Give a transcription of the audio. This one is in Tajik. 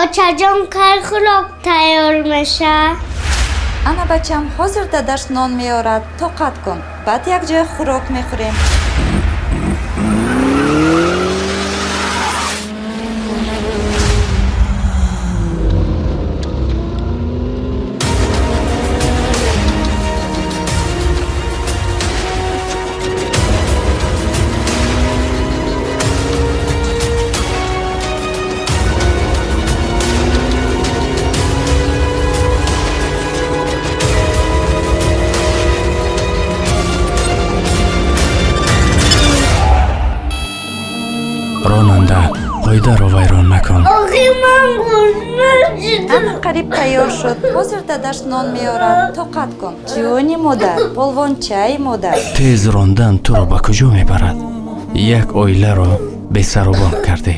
Очаҷон, кай хӯрок тайёр мешавад? Ана, бачам, ҳозир дадаш нон меорад, тоқат кун, баъд якҷоя хӯрок мехӯрем. Ронанда, қоидаро вайрон макун. Охи, ман гурусна шудам. Ана, қариб тайёр шуд, ҳозир дадаш нон меорад, тоқат кун, ҷони модар, полвончаи модар. Тез рондан туро ба куҷо мебарад? Як оиларо бесарубон кардӣ.